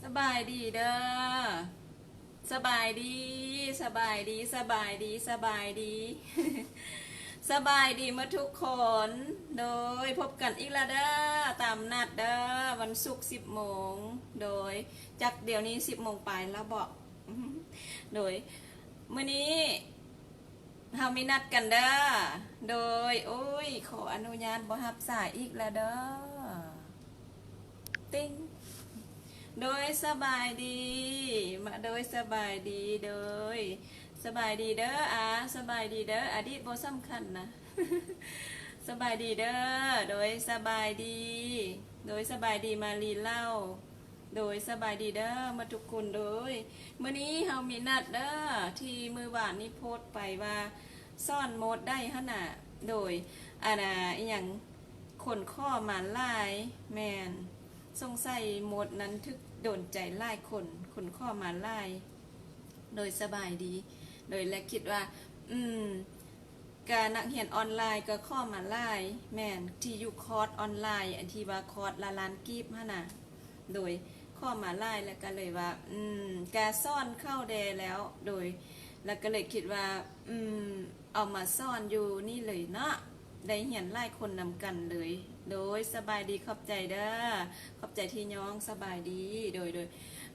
ສະບາຍດີເດີ ສະບາຍດີ ສະບາຍດີ ສະບາຍດີ ສະບາຍດີ ສະບາຍດີໝົດທຸກຄົນ. ໂດຍ ພົບກັນອີກແລ້ວເດີ ຕາມນັດເດີ ວັນສຸກສິບໂມງ. ໂດຍ ຈັກດຽວນີ້ສິບໂມງປາຍແລ້ວເບາະ. ໂດຍ ມື້ນີ້ເຮົາມີນັດກັນເດີ. ໂດຍ ໂອ້ຍ ຂໍອະນຸຍາດບໍ່ຮັບສາຍອີກແລ້ວເດີ. ຕິງ ໂດຍ ສະບາຍດີ ມາ ໂດຍ ສະບາຍດີ ໂດຍ ສະບາຍດີເດີອາ ສະບາຍດີເດີ ອະດີດບໍ່ສຳຄັນນະ. ສະບາຍດີເດີ ໂດຍ ສະບາຍດີ ໂດຍ ສະບາຍດີມາລີເລົ່າ ໂດຍ ສະບາຍດີເດີໝົດທຸກຄົນ. ໂດຍ ມື້ນີ້ເຮົາມີນັດເດີ ທີ່ມື້ວານນີ້ໂພສໄປວ່າສອນໂມດໄດ້ຫັ້ນນະ. ໂດຍ ອັນນ່າ ອີ່ຫຍັງ ຄົນຂໍມາຫຼາຍ ແມ່ນ ສົງໄສໂມດນັ້ນຖືກໂດນໃຈຫຼາຍຄົນ ຄົນຂໍມາຫຼາຍ. ໂດຍ ສະບາຍດີ ໂດຍ ແລະ ຄິດວ່າ ອືມ ກະນັກຮຽນອອນລາຍກໍຂໍມາຫຼາຍ ແມ່ນ ທີ່ຢູ່ຄອດອອນລາຍ ອັນທີ່ວ່າຄອດລະລ້ານກີບຫັ້ນນະ. ໂດຍ ຂໍມາຫຼາຍ ແລ້ວກໍເລີຍວ່າ ອືມ ກະສອນເຂົາແດ່ແລ້ວ ໂດຍ ແລ້ວກໍເລີຍຄິດວ່າ ອືມ ເອົາມາສອນຢູ່ນີ້ເລີຍເນາະ ໄດ້ຮຽນຫຼາຍຄົນນຳກັນເລີຍ. ໂດຍ ສະບາຍດີ ຂອບໃຈເດີ ຂອບໃຈທີ່ຍ້ອງ ສະບາຍດີ. ໂດຍ ໂດຍ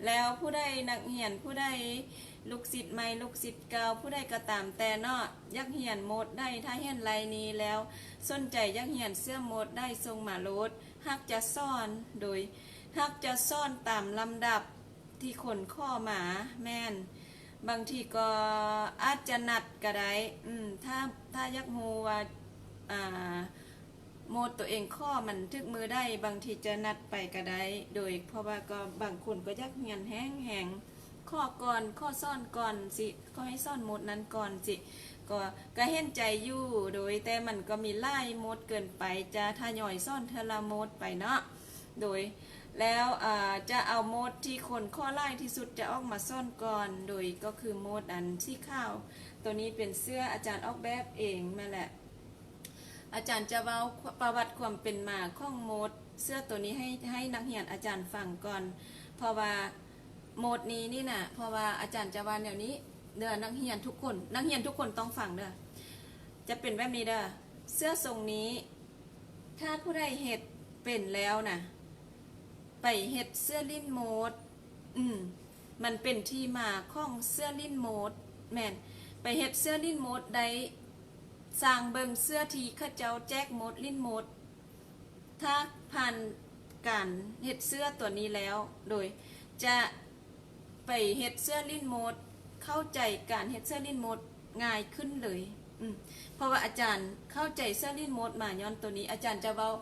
ແລ້ວຜູ້ໃດ ນັກຮຽນຜູ້ໃດ ລູກສິດໃໝ່ ລູກສິດເກົ່າ ຜູ້ໃດກໍຕາມແຕ່ເນາະ ຢາກຮຽນໂມດໃດ ຖ້າເຫັນໄລຟ໌ນີ້ແລ້ວສົນໃຈຢາກຮຽນເຊື່ອມໂມດໃດ ສົ່ງມາໂລດ ຮັກຈະສອນ ໂດຍ ຮັກຈະສອນຕາມລຳດັບ ທີ່ຄົນຂໍມາ ແມ່ນ ບາງທີກໍອາດຈະນັດກໍໄດ້ ອືມ ຖ້າ ຖ້າຢາກຮູ້ວ່າ ອ່າ ໂມດຕົວເອງຂໍມັນຖືກມື້ໃດ ບາງທີຈະນັດໄປກໍໄດ້ ໂດຍ ເພາະວ່າກໍບາງຄົນກໍຢາກຮຽນແຮງໆ ຂໍກ່ອນ ຂໍສອນກ່ອນຊິ ຂໍໃຫ້ສອນໂມດນັ້ນກ່ອນຊິ ກໍ ກໍເຫັນໃຈຢູ່ ໂດຍ ແຕ່ມັນກໍມີຫຼາຍໂມດເກີນໄປ ຈະທະຍອຍສອນເທື່ອລະໂມດໄປເນາະ. ໂດຍ ແລ້ວ ເອີ ຈະເອົາໂມດທີ່ຄົນຂໍຫຼາຍທີ່ສຸດຈະອອກມາສອນກ່ອນ ໂດຍ ກໍຄືໂມດອັນສີຂາວ ໂຕນີ້ເປັນເສື້ອອາຈານອອກແບບເອງມາແຫຼະ. ອາຈານຈະເວົ້າປະຫວັດຄວາມເປັນມາຂອງໂມດເສື້ອໂຕນີ້ໃຫ້ ໃຫ້ນັກຮຽນອາຈານຟັງກ່ອນ ເພາະວ່າໂມດນີ້ນີ້ນະ ເພາະວ່າອາຈານຈະເວົ້າແນວນີ້ເດີ ນັກຮຽນທຸກຄົນ ນັກຮຽນທຸກຄົນຕ້ອງຟັງເດີ. ຈະເປັນແບບນີ້ເດີ ເສື້ອຊົງນີ້ ຖ້າຜູ້ໃດເຮັດເປັນແລ້ວນະ ໄປເຮັດເສື້ອລີ້ນໂມດ ອືມ ມັນເປັນທີ່ມາຂອງເສື້ອລີ້ນໂມດ ແມ່ນ ໄປເຮັດເສື້ອລີ້ນໂມດໄດ້ ຊ່າງເບິ່ງເສື້ອທີ່ເຂົາເຈົ້າແຈກໂມດ ລີ້ນໂມດ ຖ້າຜ່ານການເຮັດເສື້ອຕົວນີ້ແລ້ວ ໂດຍຈະ ໄປເຮັດເສື້ອລີ້ນໂມດ ເຂົ້າໃຈການເຮັດເສື້ອລີ້ນໂມດງ່າຍຂຶ້ນເລີຍ ອືມ ເພາະວ່າອາຈານເຂົ້າໃຈເສື້ອລີ້ນໂມດມາຍ້ອນໂຕນີ້ ອາຈານຈະເວົ້າ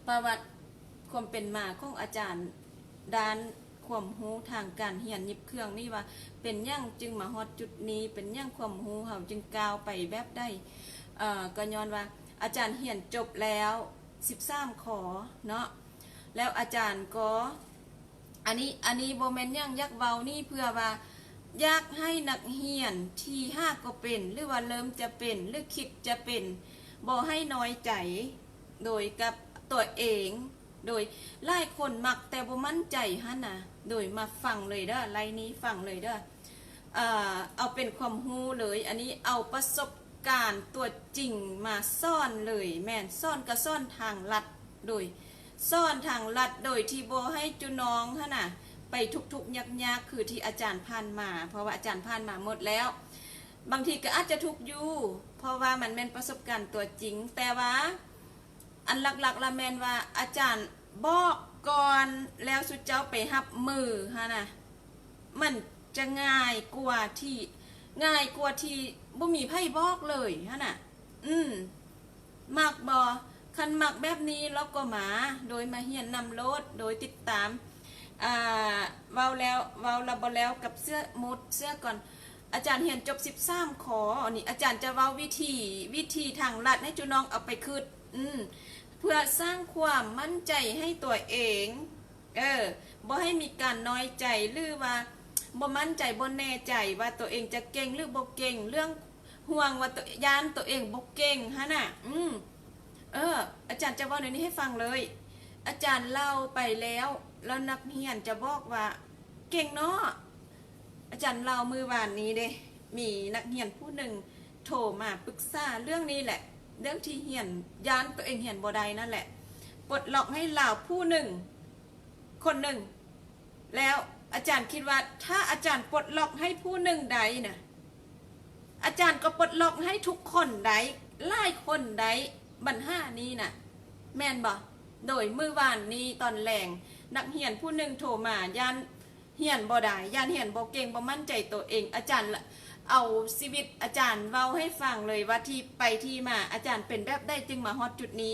ປະຫວັດຄວາມເປັນມາຂອງອາຈານ ດ້ານຄວາມຮູ້ທາງການຮຽນຫຍິບເຄື່ອງນີ້ວ່າ ເປັນຫຍັງຈຶ່ງມາຮອດຈຸດນີ້ ເປັນຫຍັງຄວາມຮູ້ເຮົາຈຶ່ງກ້າວໄປແບບໃດ ເອີ ກໍຍ້ອນວ່າອາຈານຮຽນຈົບແລ້ວສິບສາມ ຂ ເນາະ ແລ້ວອາຈານກໍ ອັນນີ້ ອັນນີ້ບໍ່ແມ່ນຫຍັງ ຢາກເວົ້ານີ້ເພື່ອວ່າ ຢາກໃຫ້ນັກຮຽນທີ່ຫາກໍເປັນ ຫຼືວ່າເລີ່ມຈະເປັນ ຫຼືຄິດຈະເປັນ ບໍ່ໃຫ້ນ້ອຍໃຈ ໂດຍກັບຕົວເອງ ໂດຍຫຼາຍຄົນມັກແຕ່ບໍ່ໝັ້ນໃຈຫັ້ນນະ ໂດຍມາຟັງເລີຍເດີ ໄລຟ໌ນີ້ຟັງເລີຍເດີ ເອີ ເອົາເປັນຄວາມຮູ້ເລີຍ ອັນນີ້ເອົາປະສົບການຕົວຈິງມາສອນເລີຍ ແມ່ນ ສອນກໍສອນທາງລັດ ໂດຍ ສອນທາງລັດໂດຍທີ່ບໍ່ໃຫ້ຈຸນ້ອງຫັ້ນນະ ໄປທຸກໆຍາກໆ ຄືທີ່ອາຈານຜ່ານມາ ເພາະວ່າອາຈານຜ່ານມາໝົດແລ້ວ ບາງທີກໍອາດຈະທຸກຢູ່ ເພາະວ່າມັນແມ່ນປະສົບການຕົວຈິງ ແຕ່ວ່າອັນຫຼັກໆລະແມ່ນວ່າອາຈານບອກກ່ອນ ແລ້ວຊຸມເຈົ້າໄປຮັບມືຫັ້ນນະ ມັນຈະງ່າຍກວ່າທີ່ ງ່າຍກວ່າທີ່ບໍ່ມີໃຜບອກເລີຍຫັ້ນນະ ອືມ ມັກບໍ່? ຄັນມັກແບບນີ້ລະກໍມາ ໂດຍມາຮຽນນຳໂລດ ໂດຍຕິດຕາມ ອ່າ ເວົ້າແລ້ວ ເວົ້າລະບໍ່ແລ້ວກັບເສື້ອ ໝົດເສື້ອກ່ອນ ອາຈານຮຽນຈົບສິບສາມ ຂ ນີ້ ອາຈານຈະເວົ້າວິທີ ວິທີທາງລັດໃຫ້ຈຸນ້ອງເອົາໄປຄຶດ ອືມ ເພື່ອສ້າງຄວາມໝັ້ນໃຈໃຫ້ຕົວເອງ ເອີ ບໍ່ໃຫ້ມີການນ້ອຍໃຈ ຫຼືວ່າບໍ່ໝັ້ນໃຈ ບໍ່ແນ່ໃຈວ່າຕົວເອງຈະເກັ່ງ ຫຼືບໍ່ເກັ່ງ ເລື່ອງ ຫ່ວງວ່າໂຕ ຢ້ານໂຕເອງບໍ່ເກັ່ງຫັ້ນນະ ອືມ ເອີ ອາຈານຈະເວົ້າແນວນີ້ໃຫ້ຟັງເລີຍ ອາຈານເລົ່າໄປແລ້ວ ແລ້ວນັກຮຽນຈະບອກວ່າ ເກັ່ງເນາະ. ອາຈານເລົ່າມື້ວານນີ້ເດ້ ມີນັກຮຽນຜູ້ໜຶ່ງໂທມາປຶກສາເລື່ອງນີ້ແຫຼະ ເລື່ອງທີ່ຮຽນ ຢ້ານໂຕເອງຮຽນບໍ່ໄດ້ນັ້ນແຫຼະ ປົດລັອກໃຫ້ລາວຜູ້ໜຶ່ງ ຄົນໜຶ່ງ. ແລ້ວອາຈານຄິດວ່າ ຖ້າອາຈານປົດລັອກໃຫ້ຜູ້ໜຶ່ງໄດ້ນະ ອາຈານກໍປົດລັອກໃຫ້ທຸກຄົນໄດ້ ຫຼາຍຄົນໄດ້ ບັນຫານີ້ນະ ແມ່ນບໍ່? ໂດຍມື້ວານນີ້ຕອນແລງ ນັກຮຽນຜູ້ໜຶ່ງໂທມາ ຢ້ານຮຽນບໍ່ໄດ້ ຢ້ານຮຽນບໍ່ເກັ່ງ ບໍ່ໝັ້ນໃຈໂຕເອງ. ອາຈານເອົາຊີວິດອາຈານເວົ້າໃຫ້ຟັງເລີຍວ່າ ທີ່ໄປທີ່ມາ ອາຈານເປັນແບບໃດຈຶ່ງມາຮອດຈຸດນີ້.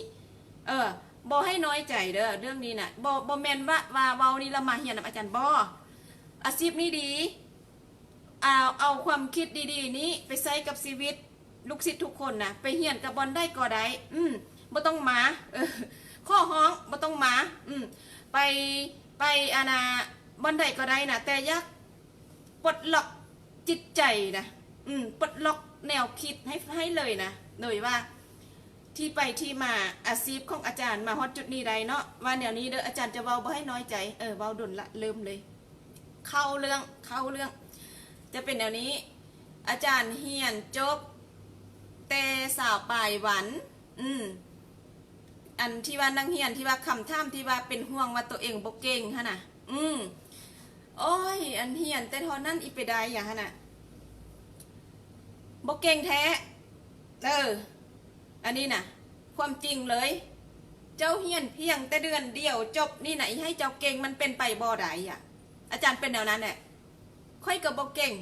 ເອີ ບໍ່ໃຫ້ນ້ອຍໃຈເດີ້ ເລື່ອງນີ້ນະ ບໍ່ ບໍ່ແມ່ນວ່າ ວ່າເວົ້ານີ້ລະມາຮຽນນຳອາຈານ ບໍ່. ອາຊີບນີ້ດີ ເອົາ ເອົາຄວາມຄິດດີໆນີ້ໄປໃຊ້ກັບຊີວິດ ລູກສິດທຸກຄົນນະ ໄປຮຽນກັບບ່ອນໃດກໍໄດ້ ອືມ ບໍ່ຕ້ອງມາ ເອີ ຂໍຮ້ອງ ບໍ່ຕ້ອງມາ ອືມ ໄປ ໄປ ອັນນ່າ ບ່ອນໃດກໍໄດ້ນະ ແຕ່ຢາກປົດລັອກຈິດໃຈນະ ອືມ ປົດລັອກແນວຄິດໃຫ້ ໃຫ້ເລີຍນະ ໂດຍວ່າ ທີ່ໄປທີ່ມາ ອາຊີບຂອງອາຈານມາຮອດຈຸດນີ້ໄດ້ເນາະ ວ່າແນວນີ້ເດີ້ ອາຈານຈະເວົ້າບໍ່ໃຫ້ນ້ອຍໃຈ ເອີ ເວົ້າດົນລະ ເລີ່ມເລີຍ ເຂົ້າເລື່ອງ ເຂົ້າເລື່ອງ ຈະເປັນແນວນີ້ ອາຈານຮຽນຈົບແຕ່ຊາວປາຍວັນ ອືມ ອັນທີ່ວ່ານັກຮຽນ ທີ່ວ່າຄຳຖາມ ທີ່ວ່າເປັນຫ່ວງວ່າໂຕເອງບໍ່ເກັ່ງຫັ້ນນະ ອືມ ໂອ້ຍ ອັນຮຽນແຕ່ທໍ່ນັ້ນອີ່ໄປໄດ້ຫຍັງຫັ້ນນະ ບໍ່ເກັ່ງແທ້ ເອີ ອັນນີ້ນະ ຄວາມຈິງເລີຍ ເຈົ້າຮຽນພຽງແຕ່ເດືອນດຽວຈົບນີ້ນະ ອີ່ໃຫ້ເຈົ້າເກັ່ງ ມັນເປັນໄປບໍ່ໄດ້ອະ. ອາຈານເປັນແນວນັ້ນແຫຼະ ຂ້ອຍກໍບໍ່ເກັ່ງ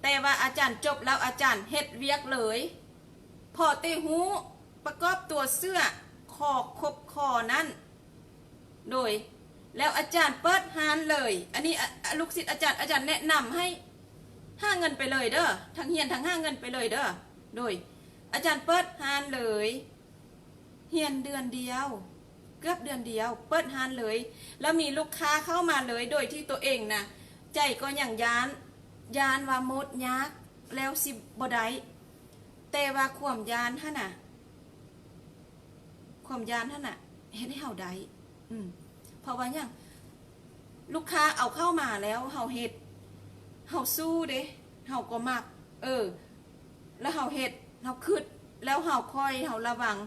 ແຕ່ວ່າອາຈານຈົບແລ້ວ ອາຈານເຮັດວຽກເລີຍ ພໍແຕ່ຮູ້ ປະກອບຕົວເຊື່ອ ຂໍ້ຄົບຂໍ້ນັ້ນ ໂດຍ ແລ້ວອາຈານເປີດຮ້ານເລີຍ ອັນນີ້ ອະ ອະ ລູກສິດອາຈານ ອາຈານແນະນຳໃຫ້ຫາເງິນໄປເລີຍເດີ້ ທັງຮຽນທັງຫາເງິນໄປເລີຍເດີ້ ໂດຍ ອາຈານເປີດຮ້ານເລີຍ ຮຽນເດືອນດຽວ ເກືອບເດືອນດຽວ ເປີດຮ້ານເລີຍ ແລ້ວມີລູກຄ້າເຂົ້າມາເລີຍ ໂດຍທີ່ໂຕເອງນະ ໃຈກໍຍັງຢ້ານ ຢ້ານວ່າໝົດຍາກ ແລ້ວຊິບໍ່ໄດ້ ແຕ່ວ່າຄວາມຢ້ານຫັ້ນນະ ຄວາມຢ້ານຫັ້ນນະ ເຮັດໃຫ້ເຮົາໄດ້ ອືມ ເພາະວ່າຫຍັງ? ລູກຄ້າເອົາເຂົ້າມາແລ້ວເຮົາເຮັດ ເຮົາສູ້ເດ້ ເຮົາກໍມັກ ເອີ ແລ້ວເຮົາເຮັດ ເຮົາຄຶດ ແລ້ວເຮົາຄ່ອຍ ເຮົາລະວັງ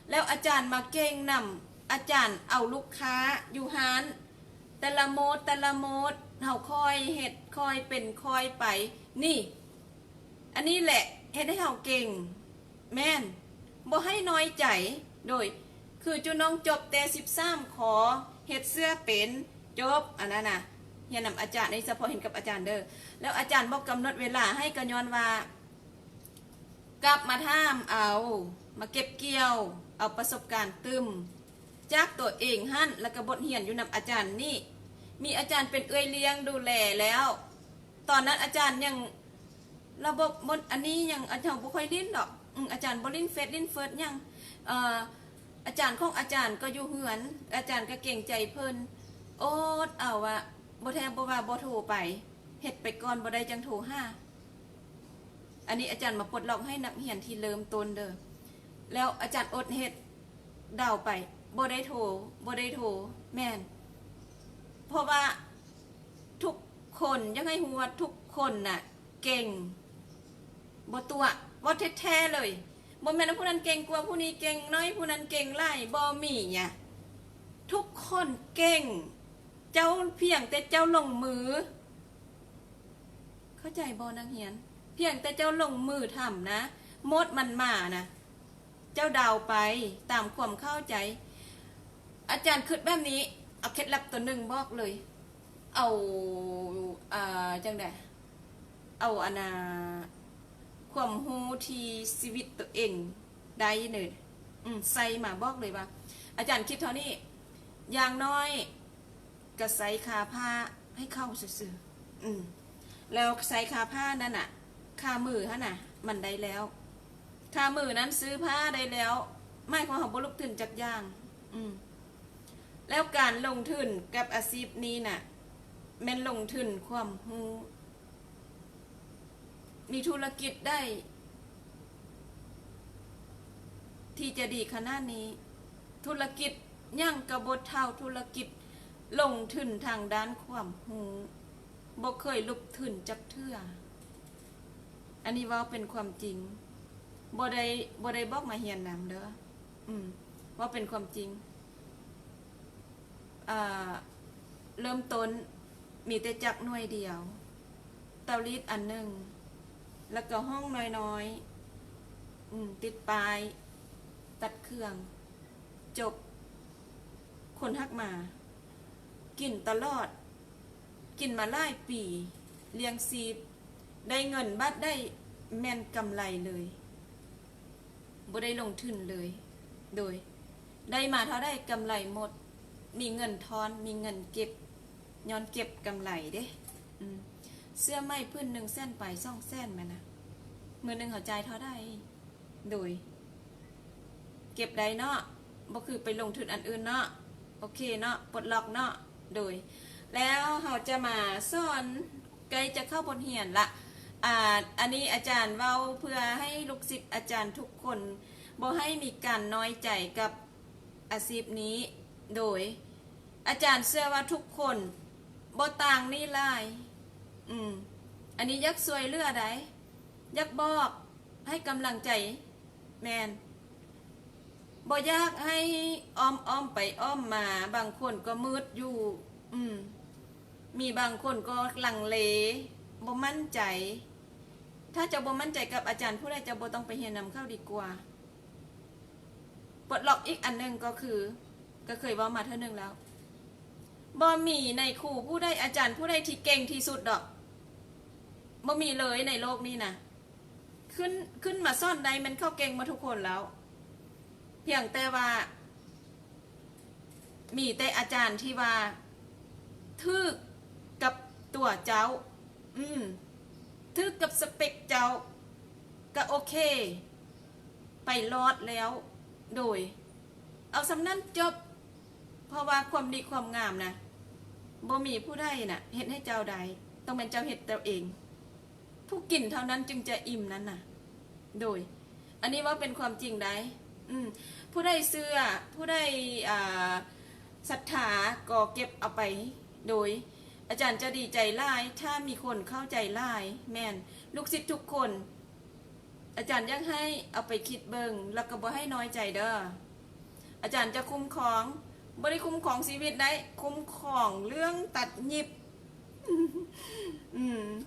ແລ້ວອາຈານມາເກັ່ງນຳ ອາຈານເອົາລູກຄ້າຢູ່ຮ້ານ ແຕ່ລະໂມດ ແຕ່ລະໂມດ ເຮົາຄ່ອຍເຮັດ ຄ່ອຍເປັນ ຄ່ອຍໄປ ນີ້ ອັນນີ້ແຫຼະເຮັດໃຫ້ເຮົາເກັ່ງ ແມ່ນ ບໍ່ໃຫ້ນ້ອຍໃຈ ໂດຍ ຄືຈຸນ້ອງຈົບແຕ່ສິບສາມ ຂໍເຮັດເສື້ອເປັນ ຈົບ ອັນນັ້ນນະ ຮຽນນຳອາຈານ ອັນນີ້ສະເພາະເຫັນກັບອາຈານເດີ້ ແລ້ວອາຈານບໍ່ກຳນົດເວລາໃຫ້ ກໍຍ້ອນວ່າ ກັບມາຖາມເອົາ ມາເກັບກ່ຽວເອົາປະສົບການຕື່ມ ຈາກຕົວເອງຫັ້ນ ແລ້ວກໍບົດຮຽນຢູ່ນຳອາຈານນີ້ ມີອາຈານເປັນເອື້ອຍລ້ຽງດູແລແລ້ວ ຕອນນັ້ນອາຈານຍັງ ລະບົບບົດອັນນີ້ຍັງ ອາຈານບໍ່ຄ່ອຍຫຼິ້ນດອກ ອາຈານບໍ່ຫຼິ້ນເຟສຫຼິ້ນເຟີດຫຍັງ ເອີ ອາຈານຂອງອາຈານກໍຢູ່ເຮືອນ ອາຈານກໍເກງໃຈເພິ່ນ ອົດເອົາວ່າ ບໍ່ແທ້ບໍ່ວ່າບໍ່ໂທໄປ ເຮັດໄປກ່ອນ ບໍ່ໄດ້ຈັ່ງໂທຫາ. ອັນນີ້ອາຈານມາປົດລັອກໃຫ້ນັກຮຽນທີ່ເລີ່ມຕົ້ນເດີ້ ແລ້ວອາຈານອົດເຮັດ ເດົາໄປ ບໍ່ໄດ້ໂທ ບໍ່ໄດ້ໂທ ແມ່ນ ເພາະວ່າທຸກຄົນ ຢາກໃຫ້ຮູ້ວ່າທຸກຄົນນະເກັ່ງ ບໍ່ຕົວະ ເວົ້າແທ້ໆເລີຍ ບໍ່ແມ່ນວ່າຜູ້ນັ້ນເກັ່ງກວ່າ ຜູ້ນີ້ເກັ່ງໜ້ອຍ ຜູ້ນັ້ນເກັ່ງຫຼາຍ ບໍ່ມີຫຍັງ ທຸກຄົນເກັ່ງ ເຈົ້າພຽງແຕ່ເຈົ້າລົງມື ເຂົ້າໃຈບໍ່ນັກຮຽນ? ພຽງແຕ່ເຈົ້າລົງມືທຳນະ ໂມດມັນມານະ ເຈົ້າເດົາໄປຕາມຄວາມເຂົ້າໃຈ. ອາຈານຄິດແບບນີ້ ເອົາເຄັດລັບຕົວໜຶ່ງບອກເລີຍ ເອົາ ອ່າ ຈັ່ງໃດ ເອົາອັນນ່າ ຄວາມຮູ້ທີ່ຊີວິດຕົວເອງໄດ້ເນີ ອືມ ໃສ່ມາ ບອກເລີຍວ່າ ອາຈານຄິດເທົ່ານີ້ ຢ່າງໜ້ອຍ ກະໃສ່ຄ່າຜ້າໃຫ້ເຂົາຊື່ໆ ອືມ ແລ້ວໃສ່ຄ່າຜ້ານັ້ນນະ ຄ່າມືຫັ້ນນະ ມັນໄດ້ແລ້ວ ຄ່າມືນັ້ນຊື້ຜ້າໄດ້ແລ້ວ ໝາຍຄວາມເຮົາບໍ່ລົງທຶນຈັກຢ່າງ ອືມ ແລ້ວການລົງທຶນກັບອາຊີບນີ້ນະ ແມ່ນລົງທຶນຄວາມຮູ້. ມີທຸລະກິດໃດທີ່ຈະດີຂະໜາດນີ້? ທຸລະກິດຫຍັງກະບໍ່ເທົ່າທຸລະກິດລົງທຶນທາງດ້ານຄວາມຮູ້. ບໍ່ເຄີຍລຸກທຶນຈັກເທື່ອ. ອັນນີ້ເວົ້າເປັນຄວາມຈິງ. ບໍ່ໄດ້ ບໍ່ໄດ້ບອກມາຮຽນນຳເດີ. ອືມ ເວົ້າເປັນຄວາມຈິງ. ອ່າ ເລີ່ມຕົ້ນມີແຕ່ຈັກໜ່ວຍດຽວ, ເຕົາລີດອັນໜຶ່ງ, ແລ້ວກໍຫ້ອງນ້ອຍໆ ອືມ ຕິດປ້າຍຕັດເຄື່ອງ. ຈົບ. ຄົນຮັກໝາ ກິນຕະຫຼອດ, ກິນມາຫຼາຍປີ, ລ້ຽງຊີບ, ໄດ້ເງິນບາດໃດແມ່ນກຳໄລເລີຍ, ບໍ່ໄດ້ລົງທຶນເລີຍ. ໂດຍ ໄດ້ມາເທົ່າໃດກຳໄລໝົດ, ມີເງິນທອນ, ມີເງິນເກັບ, ຍ້ອນເກັບກຳໄລເດ້. ອືມ ເສື້ອໃໝ່ຜືນໜຶ່ງແສນປາຍ ສອງແສນແມ່ນນະ, ມື້ໜຶ່ງເຮົາຈ່າຍເທົ່າໃດ? ໂດຍ ເກັບໄດ້ເນາະ, ບໍ່ຄືໄປລົງທຶນອັນອື່ນເນາະ. ໂອເຄເນາະ, ປົດລັອກເນາະ. ໂດຍ ແລ້ວເຮົາຈະມາສອນ ໃກ້ຈະເຂົ້າບົດຮຽນລະ. ອາ ອັນນີ້ອາຈານເວົ້າເພື່ອໃຫ້ລູກສິດອາຈານທຸກຄົນ ບໍ່ໃຫ້ມີການນ້ອຍໃຈກັບອາຊີບນີ້. ໂດຍ ອາຈານເຊື່ອວ່າທຸກຄົນບໍ່ຕ່າງນີ້ຫຼາຍ. ອືມ ອັນນີ້ຢາກຊ່ວຍເຫຼືອໃດ, ຢາກບອກໃຫ້ກຳລັງໃຈ. ແມ່ນ ບໍ່ຢາກໃຫ້ອ້ອມໆໄປອ້ອມມາ, ບາງຄົນກໍມືດຢູ່. ອືມ ມີບາງຄົນກໍລັງເລ, ບໍ່ໝັ້ນໃຈ. ຖ້າເຈົ້າບໍ່ໝັ້ນໃຈກັບອາຈານຜູ້ໃດ, ເຈົ້າບໍ່ຕ້ອງໄປຮຽນນຳເຂົາດີກວ່າ. ປົດລັອກອີກອັນໜຶ່ງກໍຄື ກໍເຄີຍເວົ້າມາເທື່ອໜຶ່ງແລ້ວ, ບໍ່ມີນາຍຄູຜູ້ໃດ, ອາຈານຜູ້ໃດທີ່ເກັ່ງທີ່ສຸດດອກ. ບໍ່ມີເລີຍໃນໂລກນີ້ນະ. ຂຶ້ນ ຂຶ້ນມາສອນໄດ້ແມ່ນເຂົາເກັ່ງໝົດທຸກຄົນແລ້ວ, ພຽງແຕ່ວ່າມີແຕ່ອາຈານທີ່ວ່າຖືກກັບຕົວເຈົ້າ. ອືມ ຖືກກັບສະເປັກເຈົ້າ ກະໂອເຄ ໄປລອດແລ້ວ. ໂດຍ ເອົາສ່ຳນັ້ນຈົບ, ເພາະວ່າຄວາມດີຄວາມງາມນະ ບໍ່ມີຜູ້ໃດນະເຮັດໃຫ້ເຈົ້າໄດ້, ຕ້ອງແມ່ນເຈົ້າເຮັດເຈົ້າເອງ. ຜູ້ກິນເທົ່ານັ້ນຈຶ່ງຈະອີ່ມນັ້ນນະ. ໂດຍ ອັນນີ້ເວົ້າເປັນຄວາມຈິງໄດ໋. ອືມ ຜູ້ໃດເຊື່ອ ຜູ້ໃດ ອ່າ ສັດທາກໍເກັບເອົາໄປ. ໂດຍ ອາຈານຈະດີໃຈຫຼາຍ ຖ້າມີຄົນເຂົ້າໃຈຫຼາຍ. ແມ່ນ ລູກສິດທຸກຄົນ ອາຈານຢາກໃຫ້ເອົາໄປຄິດເບິ່ງ ແລ້ວກໍບໍ່ໃຫ້ນ້ອຍໃຈເດີ. ອາຈານຈະຄຸ້ມຄອງ, ບໍ່ໄດ້ຄຸ້ມຄອງຊີວິດໄດ໋, ຄຸ້ມຄອງເລື່ອງຕັດຫຍິບ. ອືມ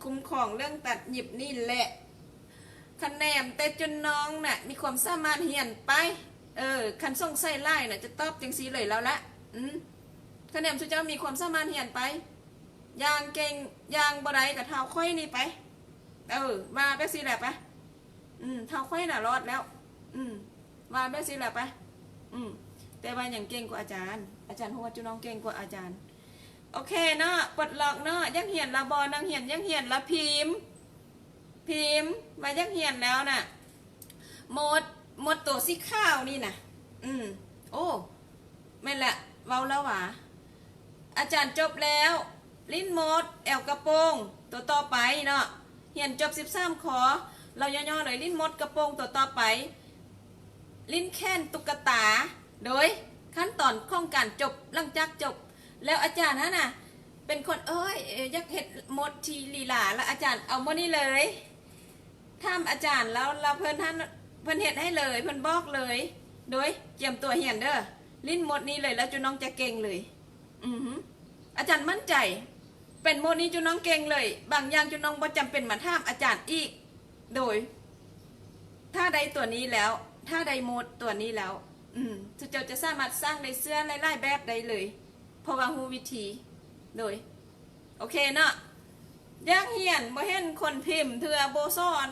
ຄຸ້ມຄອງເລື່ອງຕັດຫຍິບນີ້ແຫຼະ. ຄັນແນມແຕ່ຈຸນນ້ອງນະ ມີຄວາມສາມາດຮຽນໄປ. ເອີ ຄັນສົງໄສຫຼາຍນະ ຈະຕອບຈັ່ງຊີ້ເລີຍແລ້ວລະ. ອືມ ຄັນແນມສຸເຈົ້າມີຄວາມສາມາດຮຽນໄປ, ຢ່າງເກັ່ງ ຢ່າງບໍ່ໄດ້ກໍເທົ່າຂ້ອຍນີ້ໄປ. ເອີ ວ່າແບບຊີ້ແຫຼະໄປ. ອືມ ເທົ່າຂ້ອຍນະລອດແລ້ວ. ອືມ ວ່າແບບຊີ້ແຫຼະໄປ. ອືມ ແຕ່ວ່າຍັງເກັ່ງກວ່າອາຈານ, ອາຈານຮູ້ວ່າຈຸນ້ອງເກັ່ງກວ່າອາຈານ. ໂອເຄເນາະ, ປົດລັອກເນາະ. ຢາກຮຽນລະບໍ່? ນັກຮຽນຢາກຮຽນລະ? ພິມ ພິມວ່າຢາກຮຽນແລ້ວນະ. ໝົດ ໝົດໂຕສີຂາວນີ້ນະ. ອືມ ໂອ້ ແມ່ນແຫຼະ ເວົ້າແລ້ວຫວາ. ອາຈານຈົບແລ້ວ, ລິ້ນໝົດ ແອວກະໂປງ ຕົວຕໍ່ໄປເນາະ. ຮຽນຈົບສິບສາມຂໍ້ ເລົ່າຫຍໍ້ໆເລີຍ, ລິ້ນໝົດກະໂປງຕົວຕໍ່ໄປ, ລິ້ນແຂນຕຸກກະຕາ. ໂດຍ ຂັ້ນຕອນຂອງການຈົບ, ຫຼັງຈາກຈົບແລ້ວ ອາຈານຫັ້ນນະ ເປັນຄົນ ເອີຍ ຢາກເຮັດໝົດທີ່ລີລາ ແລ້ວອາຈານເອົາໝົດນີ້ເລີຍ. ຖາມອາຈານແລ້ວ ແລ້ວເພິ່ນຫັ້ນ ເພິ່ນເຮັດໃຫ້ເລີຍ, ເພິ່ນບອກເລີຍ. ໂດຍ ກຽມຕົວຮຽນເດີ, ລິ້ນໝົດນີ້ເລີຍ ແລ້ວຈຸນ້ອງຈະເກັ່ງເລີຍ. ອືຮຶ ອາຈານໝັ້ນໃຈ ເປັນໝົດນີ້ຈຸນ້ອງເກັ່ງເລີຍ. ບາງຢ່າງຈຸນ້ອງບໍ່ຈຳເປັນມາຖາມອາຈານອີກ. ໂດຍ ຖ້າໄດ້ຕົວນີ້ແລ້ວ, ຖ້າໄດ້ໝົດຕົວນີ້ແລ້ວ, ອືມ ເຈົ້າຈະສາມາດສ້າງໄດ້ເສື້ອຫຼາຍໆແບບໄດ້ເລີຍ ເພາະວ່າຮູ້ວິທີ. ໂດຍ ໂອເຄເນາະ. ຢາກຮຽນ ບໍ່ເຫັນຄົນພິມເທື່ອ ບໍ່ສອນ,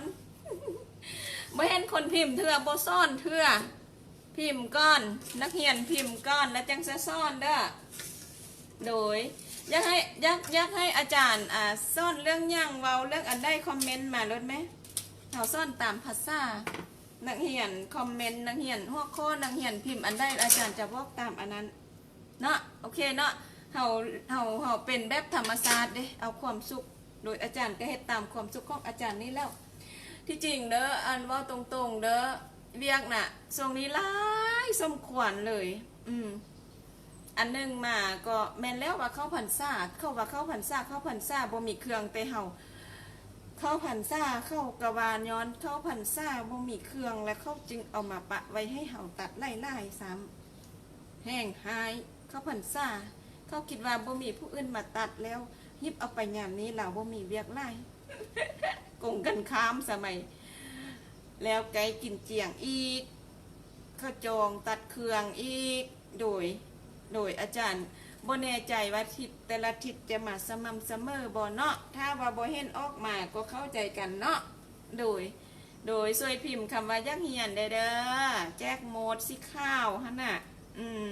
ບໍ່ເຫັນຄົນພິມເທື່ອ ບໍ່ສອນເທື່ອ. ພິມກ່ອນ, ນັກຮຽນພິມກ່ອນ ແລ້ວຈັ່ງຈະສອນເດີ. ໂດຍ ຢາກໃຫ້ ຢາກ ຢາກໃຫ້ອາຈານ ອ່າ ສອນເລື່ອງຫຍັງ, ເວົ້າເລື່ອງອັນໃດ ຄອມເມັນມາໂລດແມ້. ເຮົາສອນຕາມພາສາ. ນັກຮຽນຄອມເມັນ, ນັກຮຽນຫົວຂໍ້, ນັກຮຽນພິມອັນໃດ ອາຈານຈະບອກຕາມອັນນັ້ນເນາະ. ໂອເຄເນາະ. ເຮົາ ເຮົາ ເຮົາເປັນແບບທຳມະຊາດເດ້, ເອົາຄວາມສຸກ ໂດຍອາຈານກໍເຮັດຕາມຄວາມສຸກຂອງອາຈານນີ້ແລ້ວ. ທີ່ຈິງເດີ ອັນເວົ້າຕົງໆເດີ ວຽກນະ ຊ່ວງນີ້ຫຼາຍສົມຄວນເລີຍ. ອືມ ອັນໜຶ່ງມາກໍແມ່ນແລ້ວວ່າເຂົ້າພັນສາ ເຂົາວ່າເຂົ້າພັນສາ ເຂົ້າພັນສາບໍ່ມີເຄື່ອງ ແຕ່ເຮົາເຂົ້າພັນສາ ເຂົາກໍວ່າຍ້ອນເຂົ້າພັນສາບໍ່ມີເຄື່ອງ ແລ້ວເຂົາຈຶ່ງເອົາມາປະໄວ້ໃຫ້ເຮົາຕັດຫຼາຍໆຊ້ຳ ແຮ່ງຮ້າຍ ເຂົ້າພັນສາ ເຂົາຄິດວ່າບໍ່ມີຜູ້ອື່ນມາຕັດແລ້ວ ຮິບເອົາໄປຍາມນີ້ ລາວບໍ່ມີວຽກຫຼາຍ ກົງກັນຂ້າມສະໄໝ ແລ້ວໃກ້ກິນຈຽງອີກ ເຂົາຈອງຕັດເຄື່ອງອີກ ໂດຍ ໂດຍອາຈານບໍ່ແນ່ໃຈວ່າທິດ ແຕ່ລະທິດຈະມາສະໝ່ຳສະເໝີບໍ່ເນາະ ຖ້າວ່າບໍ່ເຫັນອອກມາກໍເຂົ້າໃຈກັນເນາະ ໂດຍ ໂດຍ ຊ່ວຍພິມຄຳວ່າຢາກຮຽນແດ່ເດີ ແຈກໂມດສີຂາວຫັ້ນນະ ອືມ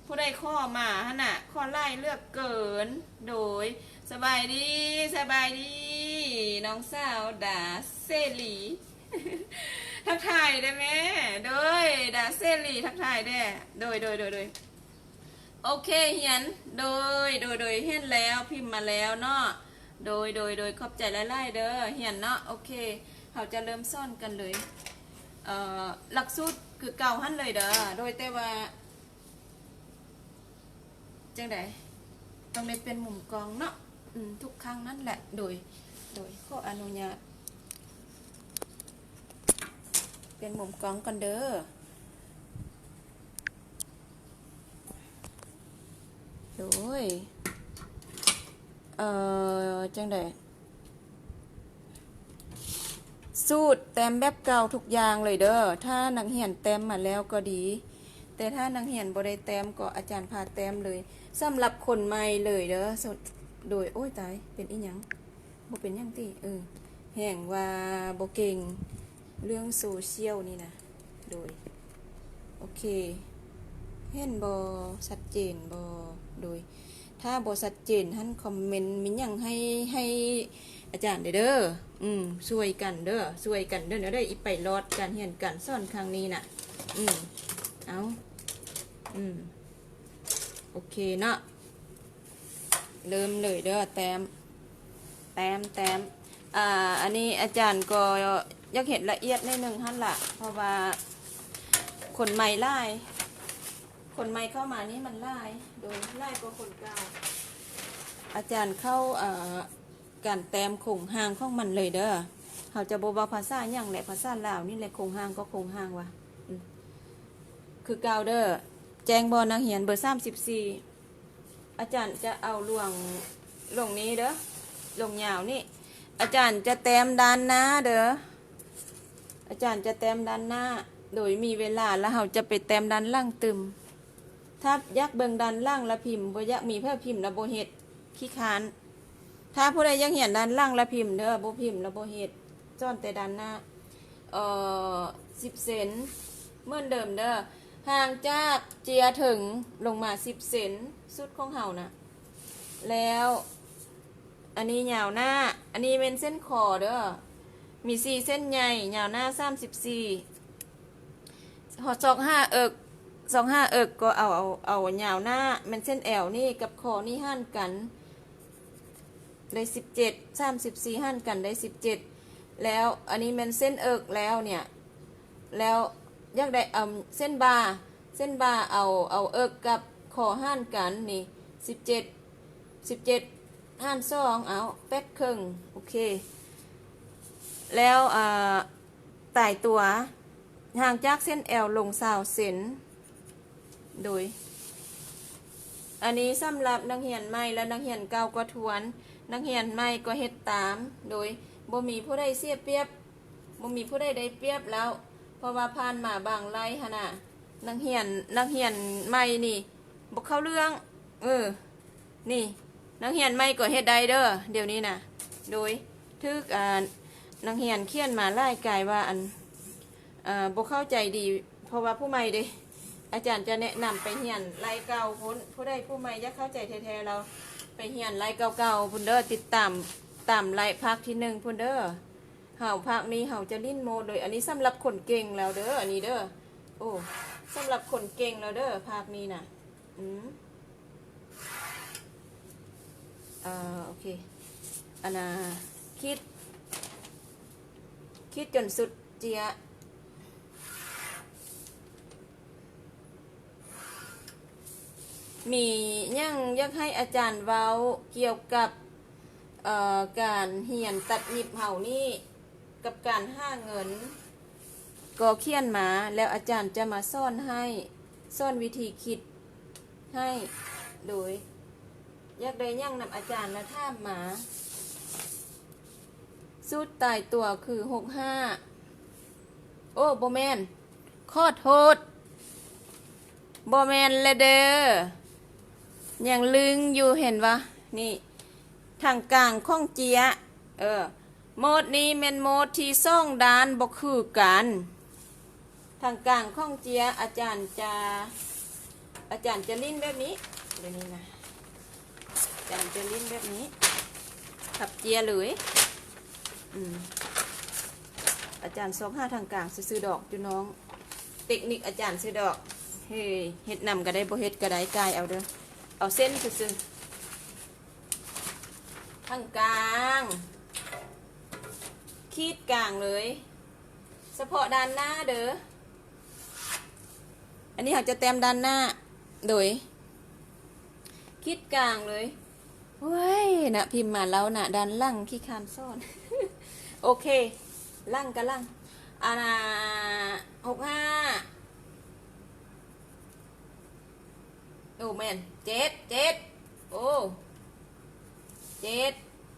ຜູ້ໃດຂໍມາຫັ້ນນະ ຂໍຫຼາຍເຫຼືອເກີນ ໂດຍ ສະບາຍດີ ສະບາຍດີ ນ້ອງສາວດາເສລີ ທັກທາຍແດ່ແມ່ ໂດຍ ດາເສລີ ທັກທາຍແດ່ ໂດຍ ໂດຍ ໂດຍ ໂດຍ ໂອເຄ ຮຽນ ໂດຍ ໂດຍ ໂດຍ ເຫັນແລ້ວ ພິມມາແລ້ວເນາະ ໂດຍ ໂດຍ ໂດຍ ຂອບໃຈຫຼາຍໆເດີ ຮຽນເນາະ ໂອເຄ ເຮົາຈະເລີ່ມສອນກັນເລີຍ ເອີ ຫຼັກສູດຄືເກົ່າຫັ້ນເລີຍເດີ ໂດຍ ແຕ່ວ່າ ຈັ່ງໃດ ຕ້ອງໄດ້ປ່ຽນມຸມກ້ອງເນາະ ອືມ ທຸກຄັ້ງນັ້ນແຫຼະ ໂດຍ ໂດຍ ຂໍອະນຸຍາດປ່ຽນມຸມກ້ອງກ່ອນເດີ ໂດຍ ເອີ ຈັ່ງໃດ ສູດແຕ້ມແບບເກົ່າທຸກຢ່າງເລີຍເດີ ຖ້ານັກຮຽນແຕ້ມມາແລ້ວກໍດີ ແຕ່ຖ້ານັກຮຽນບໍ່ໄດ້ແຕ້ມກໍອາຈານພາແຕ້ມເລີຍ ສຳລັບຄົນໃໝ່ເລີຍເດີ ໂດຍ ໂອ້ຍຕາຍ ເປັນອີ່ຫຍັງ ບໍ່ເປັນຫຍັງຕິ ເອີ ແຮ່ງວ່າບໍ່ເກັ່ງເລື່ອງໂຊຊຽວນີ້ນະ ໂດຍ ໂອເຄ ເຫັນບໍ່ ຊັດເຈນບໍ່ ໂດຍ ຖ້າບໍ່ຊັດເຈນຫັ້ນ ຄອມເມັນມີຫຍັງໃຫ້ ໃຫ້ອາຈານແດ່ເດີ ອືມ ຊ່ວຍກັນເດີ ຊ່ວຍກັນເດີ ແນວໃດອີກໄປລອດການຮຽນການສອນຄັ້ງນີ້ນະ ອືມ ເອົາ ອືມ ໂອເຄເນາະ ເລີ່ມເລີຍເດີ ແຕ້ມ ແຕ້ມ ແຕ້ມ ອ່າ ອັນນີ້ອາຈານກໍຢາກເຮັດລະອຽດໜ້ອຍໜຶ່ງຫັ້ນລະ ເພາະວ່າຄົນໃໝ່ຫຼາຍ ຄົນໃໝ່ເຂົ້າມານີ້ມັນຫຼາຍ ໂດຍ ຫຼາຍກວ່າຄົນເກົ່າ ອາຈານເຂົ້າ ເອີ ການແຕ້ມໂຄງຮ່າງຂອງມັນເລີຍເດີ ເຮົາຈະບໍ່ເວົ້າພາສາຫຍັງແຫຼະ ພາສາລາວນີ້ແຫຼະ ໂຄງຮ່າງກໍໂຄງຮ່າງວ່າ ອືມ ຄືເກົ່າເດີ ແຈ້ງບໍ່ນັກຮຽນເບີສາມສິບສີ່ ອາຈານຈະເອົາລວງ ລວງນີ້ເດີ ລວງຍາວນີ້ ອາຈານຈະແຕ້ມດ້ານໜ້າເດີ ອາຈານຈະແຕ້ມດ້ານໜ້າ ໂດຍມີເວລາ ແລ້ວເຮົາຈະໄປແຕ້ມດ້ານຫຼັງຕື່ມ ຖ້າຢາກເບິ່ງດ້ານຫຼັງລະພິມ ບໍ່ຢາກມີເຜື່ອພິມລະບໍ່ເຮັດ ຂີ້ຄ້ານ ຖ້າຜູ້ໃດຢາກຮຽນດ້ານຫຼັງລະພິມເດີ ບໍ່ພິມລະບໍ່ເຮັດ ສອນແຕ່ດ້ານໜ້າ ເອີ ສິບເຊັນ ເໝືອນເດີມເດີ ຫ່າງຈາກເຈຍເທິງລົງມາສິບເຊັນ ຊຸດຂອງເຮົານະ ແລ້ວ ອັນນີ້ຍາວໜ້າ ອັນນີ້ແມ່ນເສັ້ນຄໍເດີ ມີສີ່ເສັ້ນໃຫຍ່ ຍາວໜ້າສາມສິບສີ່ ຊອກຫາເອິກ ຊອກຫາເອິກກໍເອົາ ເອົາ ເອົາຍາວໜ້າ ແມ່ນເສັ້ນແອວນີ້ກັບຄໍນີ້ຫານກັນ ໄດ້ສິບເຈັດ ສາມສິບສີ່ຫານກັນໄດ້ສິບເຈັດ ແລ້ວອັນນີ້ແມ່ນເສັ້ນເອິກແລ້ວເນຍ ແລ້ວຢາກໄດ້ ເອີ່ມ ເສັ້ນບ່າ ເສັ້ນບ່າເອົາ ເອົາເອິກກັບຄໍຫານກັນນີ້ ສິບເຈັດ ສິບເຈັດຫານສອງ ເອົາ ແປດເຄິ່ງ ໂອເຄ ແລ້ວ ອ່າ ຕາຍຕົວ ຫ່າງຈາກເສັ້ນແອວລົງຊາວເຊັນ ໂດຍ ອັນນີ້ສຳລັບນັກຮຽນໃໝ່ ແລະ ນັກຮຽນເກົ່າກໍທວນ ນັກຮຽນໃໝ່ກໍເຮັດຕາມ ໂດຍບໍ່ມີຜູ້ໃດເສຍປຽບ ບໍ່ມີຜູ້ໃດໄດ້ປຽບແລ້ວ ເພາະວ່າຜ່ານມາບາງໄລ່ຫັ້ນນະ ນັກຮຽນ ນັກຮຽນໃໝ່ນີ້ບໍ່ເຂົ້າເລື່ອງ ເອີ ນີ້ ນັກຮຽນໃໝ່ກໍເຮັດໄດ້ເດີ ດຽວນີ້ນະ ໂດຍ ຖືກ ອ່າ ນັກຮຽນຂຽນມາຫຼາຍກາຍວ່າ ອັນ ເອີ ບໍ່ເຂົ້າໃຈດີ ເພາະວ່າຜູ້ໃໝ່ເດ້ ອາຈານຈະແນະນຳໄປຮຽນໄລ່ເກົ່າພຸ້ນ ຜູ້ໃດຜູ້ໃໝ່ຢາກເຂົ້າໃຈແທ້ໆ ລາວໄປຮຽນໄລ່ເກົ່າໆ ພຸ້ນເດີ ຕິດຕາມ ຕາມໄລ່ພາກທີໜຶ່ງພຸ້ນເດີ ເຮົາພາກນີ້ເຮົາຈະຫຼິ້ນໂມດເລີຍ ອັນນີ້ສຳລັບຄົນເກັ່ງແລ້ວເດີ ອັນນີ້ເດີ ໂອ້ ສຳລັບຄົນເກັ່ງແລ້ວເດີ ພາກນີ້ນະ ອືມ ເອີ ໂອເຄ ອັນນ່າ ຂີດ ຂີດຈົນສຸດເຈຍ. ມີຫຍັງຢາກໃຫ້ອາຈານເວົ້າກ່ຽວກັບ ເອີ ການຮຽນຕັດຫຍິບເຮົານີ້ ກັບການຫາເງິນ ກໍຂຽນມາ ແລ້ວອາຈານຈະມາສອນໃຫ້ ສອນວິທີຄິດໃຫ້ ໂດຍ ຢາກໄດ້ຫຍັງນຳອາຈານລະຖາມມາ. ສູດຕາຍຕົວຄື ຫົກຫ້າ ໂອ້ ບໍ່ແມ່ນ ຂໍໂທດ ບໍ່ແມ່ນແລະເດີ ຍັງລຶ້ງຢູ່ ເຫັນບໍ່? ນີ້ ທາງກາງຂອງເຈຍ ເອີ ໂໝດນີ້ແມ່ນໂໝດທີ່ສອງດ້ານບໍ່ຄືກັນ. ທາງກາງຂອງເຈຍ ອາຈານຈະ ອາຈານຈະຫຼິ້ນແບບນີ້ ແບບນີ້ນະ ອາຈານຈະຫຼິ້ນແບບນີ້ ພັບເຈຍເລີຍ. ອືມ ອາຈານຊອກຫາທາງກາງຊື່ໆດອກ ຈຸນ້ອງ ເຕັກນິກອາຈານຊື່ດອກ. ເຮີ້ຍ ເຮັດນຳກໍໄດ້ ບໍ່ເຮັດກໍໄດ້ ກ່າຍເອົາເດີ ເອົາເສັ້ນຊື່ໆ ທາງກາງ ຂີດກາງເລີຍ ສະເພາະດ້ານໜ້າເດີ. ອັນນີ້ເຮົາຈະແຕ້ມດ້ານໜ້າ ໂດຍ ຂີດກາງເລີຍ. ໂອ້ຍ ນະ ພິມມາເລົ່ານະ ດ້ານຫຼັງຂີ້ຄ້ານສອນ. ໂອເຄ ຫຼັງກະຫຼັງ ອັນນ່າ ຫົກຫ້າ ໂອ້ ແມ່ນ ເຈັດ ເຈັດ ໂອ້ ເຈັດ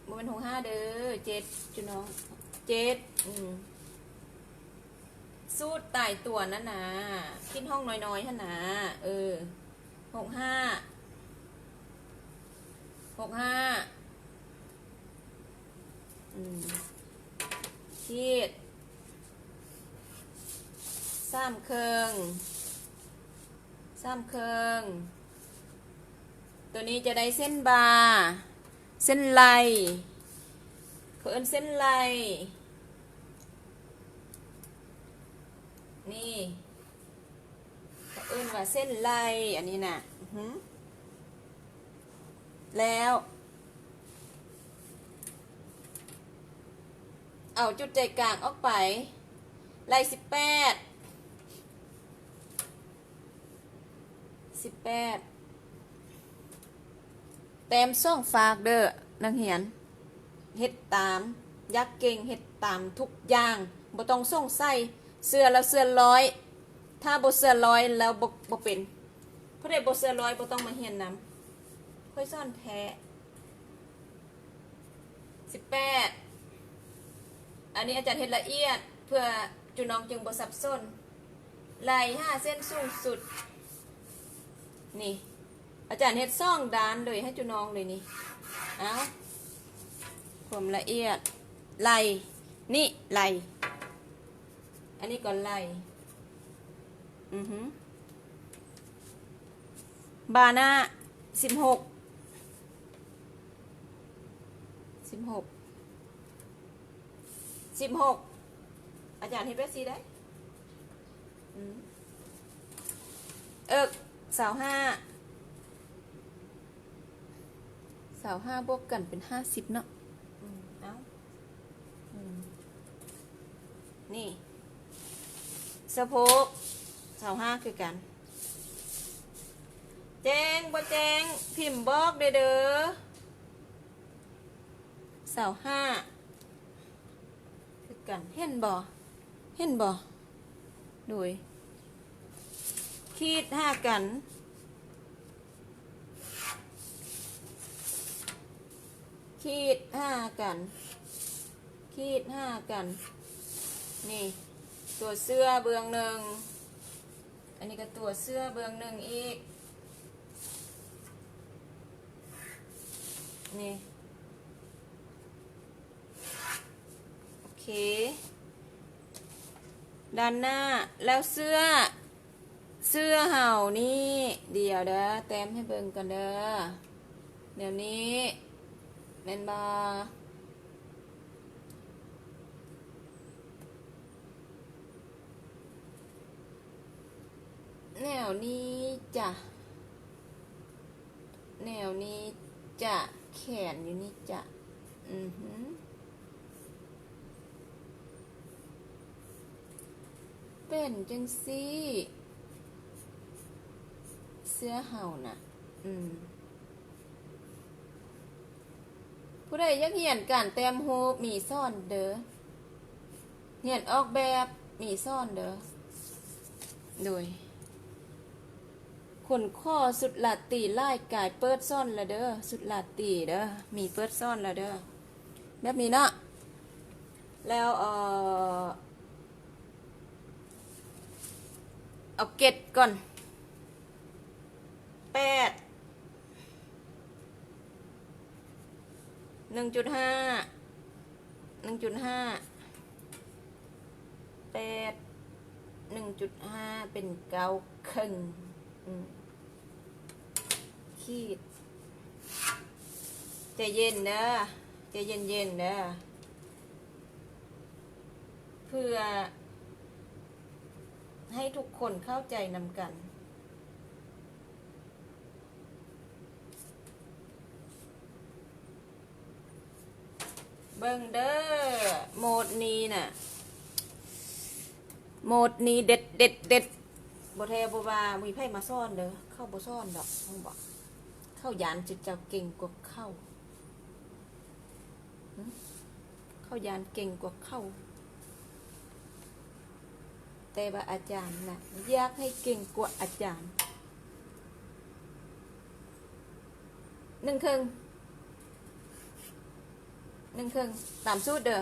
ບໍ່ແມ່ນ ຫົກຫ້າ ເດີ ເຈັດ ຈຸນ້ອງ ເຈັດ ອືມ ສູດຕາຍຕົວນັ້ນນະ ຄິດຫ້ອງນ້ອຍໆຫັ້ນນະ ເອີ ຫົກຫ້າ ຫົກຫ້າ ອືມ ຂີດ ສາມເຄິ່ງ ສາມເຄິ່ງ ໂຕນີ້ຈະໄດ້ເສັ້ນບ່າ ເສັ້ນໄລ່ ເຂົາເອີ້ນເສັ້ນໄລ່ ນີ້ ເຂົາເອີ້ນວ່າເສັ້ນໄລ່ ອັນນີ້ນະ ອືຮຶ ແລ້ວ ເອົາຈຸດໃຈກາງອອກໄປ ໄລ່ສິບແປດ ສິບແປດ ແຕ້ມສອງຟາກເດີນັກຮຽນ ເຮັດຕາມ ຢາກເກັ່ງ ເຮັດຕາມທຸກຢ່າງ ບໍ່ຕ້ອງສົງໄສ ເຊື່ອແລ້ວເຊື່ອຮ້ອຍ ຖ້າບໍ່ເຊື່ອຮ້ອຍແລ້ວບໍ່ ບໍ່ເປັນ. ຜູ້ໃດບໍ່ເຊື່ອຮ້ອຍບໍ່ຕ້ອງມາຮຽນນຳ ຂ້ອຍສອນແທ້. ສິບແປດ ອັນນີ້ອາຈານເຮັດລະອຽດ ເພື່ອຈຸນ້ອງຈຶ່ງບໍ່ສັບສົນ ໄລ່ຫາເສັ້ນສູງສຸດ ນີ້ ອາຈານເຮັດສອງດ້ານເລີຍໃຫ້ຈຸນ້ອງເລີຍນີ້ ເອົາ ຄວາມລະອຽດ ໄລ່ ນີ້ ໄລ່ ອັນນີ້ກໍໄລ່ ອືຮຶ ບ່າໜ້າ ສິບຫົກ ສິບຫົກ ສິບຫົກ ອາຈານເຮັດແບບຊີ້ໄດ້ ອືມ ເອິກ ຊາວຫ້າ ຊາວຫ້າບວກກັນເປັນຫ້າສິບເນາະ ອືມ ເອົາ ອືມ ນີ້ ສະໂພກ ຊາວຫ້າຄືກັນ ແຈ້ງບໍ່ແຈ້ງ ພິມບອກແດ່ເດີ ຊາວຫ້າ ຄືກັນ ເຫັນບໍ່? ເຫັນບໍ່? ໂດຍ ຂີດຫາກັນ ຂີດຫາກັນ ຂີດຫາກັນ ນີ້ ຕົວເສື້ອເບື້ອງໜຶ່ງ ອັນນີ້ກໍຕົວເສື້ອເບື້ອງໜຶ່ງອີກ ນີ້ ໂອເຄ ດ້ານໜ້າ ແລ້ວເສື້ອ ເສື້ອເຮົານີ້ ດຽວເດີ ແຕ້ມໃຫ້ເບິ່ງກ່ອນເດີ ແນວນີ້ ແມ່ນບໍ່? ແນວນີ້ຈ້ະ ແນວນີ້ຈະ ແຂນຢູ່ນີ້ຈະ ອືຮຶ ເປັນຈັ່ງຊີ້ ເສື້ອເຮົານະ ອືມ ຜູ້ໃດຢາກຮຽນການແຕ້ມຮູບ ມີສອນເດີ. ຮຽນອອກແບບ ມີສອນເດີ. ໂດຍ ຄົນຂໍຊຸດລາຕີຫຼາຍກາຍ ເປີດສອນລະເດີ. ຊຸດລາຕີເດີ ມີເປີດສອນລະເດີ. ແບບນີ້ເນາະ ແລ້ວ ເອີ ເອົາເກັດກ່ອນ ແປດ ໜຶ່ງຈຸດຫ້າ ໜຶ່ງຈຸດຫ້າ ແປດ ໜຶ່ງຈຸດຫ້າ ເປັນເກົ້າເຄິ່ງ. ອືມ ຂີດ ໃຈເຢັນເດີ ໃຈເຢັນໆເດີ ເພື່ອໃຫ້ທຸກຄົນເຂົ້າໃຈນຳກັນ. ເບິ່ງເດີ ໂໝດນີ້ນະ ໂໝດນີ້ເດັດໆໆ. ບໍ່ແທ້ບໍ່ວ່າມີໃຜມາສອນເດີ ເຂົາບໍ່ສອນດອກ. ເຂົາບອກ ເຂົາຢ້ານຈຸເຈົ້າເກັ່ງກວ່າເຂົາ. ເຂົາຢ້ານເກັ່ງກວ່າເຂົາ ແຕ່ວ່າອາຈານນະ ຢາກໃຫ້ເກັ່ງກວ່າອາຈານ. ໜຶ່ງເຄິ່ງ ໜຶ່ງເຄິ່ງ ຕາມສູດເດີ.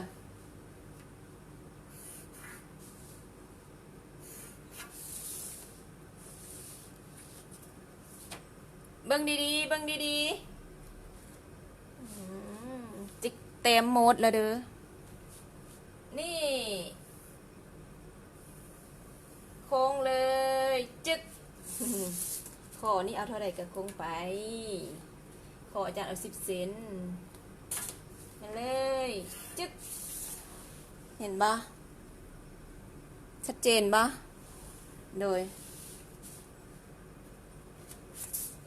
ເບິ່ງດີໆ ເບິ່ງດີໆ. ອືມ ຈິກແຕ້ມໝົດລະເດີ. ນີ້ ໂຄ້ງເລີຍ ຈຶກ. ຂໍ້ນີ້ເອົາເທົ່າໃດກະໂຄ້ງໄປ. ຂໍອາຈານເອົາສິບເຊັນ ມາເລີຍ ຈຶກ. ເຫັນບໍ່? ຊັດເຈນບໍ່? ໂດຍ